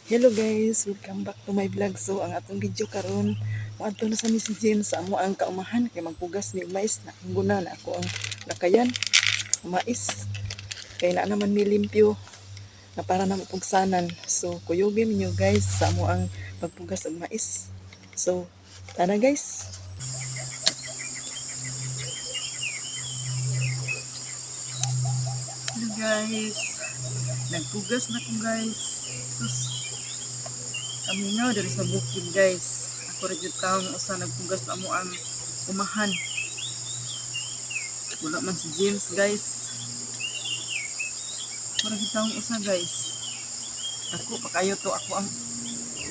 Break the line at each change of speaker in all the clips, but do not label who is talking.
Hello guys, welcome back to my vlog. So ang atong video karon, moadto na sa mi si James sa amo ang kaumahan kay magpugas mi og mais na guna na ako ang lakayan mais kay na naman mi limpyo na para na mapugsanan. So kuyugi ninyo guys sa amo ang pagpugas og mais. So tara guys. Hello guys. Nagpugas na ko guys. Sus, kami nga diri sa bukid guys. Ako ra jud taong usa nagpugas sa amo ang umahan. Wala man si James guys. Ako ra jud taong usa guys. Ako pa kayo to, ako ang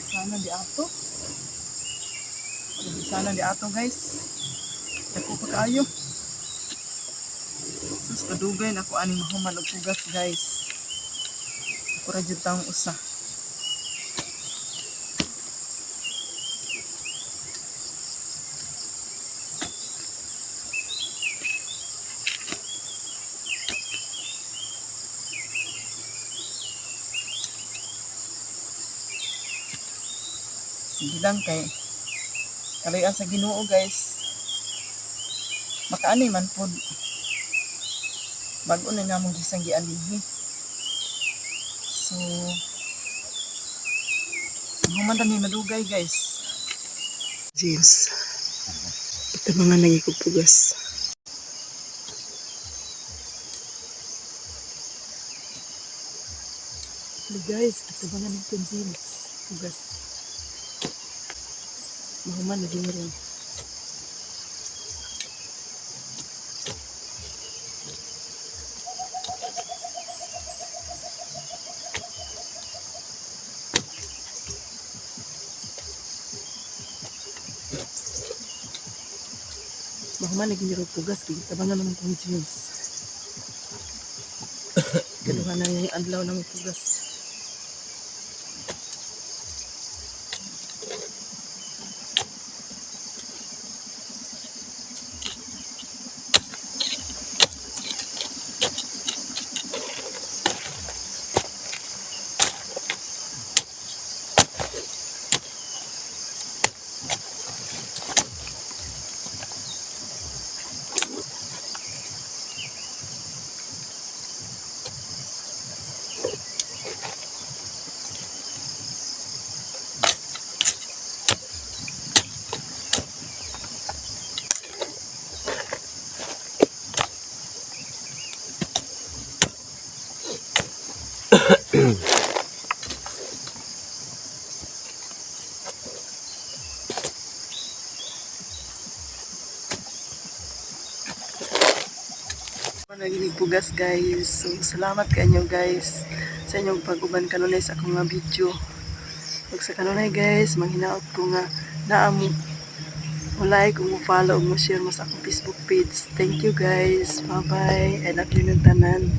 sana di ato. Ako sana di ato guys. Ako pa kaayo. Sus, kadugay na ako aning mahuman og pugas guys. Ako ra jud taong usa. Sige lang kay kalayan sa Ginoo guys. Makaani man pod. Bag-o na namong gisang gianhi. So human ni madugay guys. James. Ito mga nagikupugas. Hello guys, ito mga nagko James. Pugas. Mahuman na din rin. Mahuman na gini pugas. Tabangan naman kong James. Kaduha na yung adlaw na pugas. Naginig pugas guys. So salamat kanyo guys sa inyong pag-uban kanunay sa akong nga video. Ug sa kanunay guys, manghinaot ko nga naa mo mo like, mo follow, ug mo share mo sa akong Facebook page. Thank you guys. Bye bye. I love you nung tanan.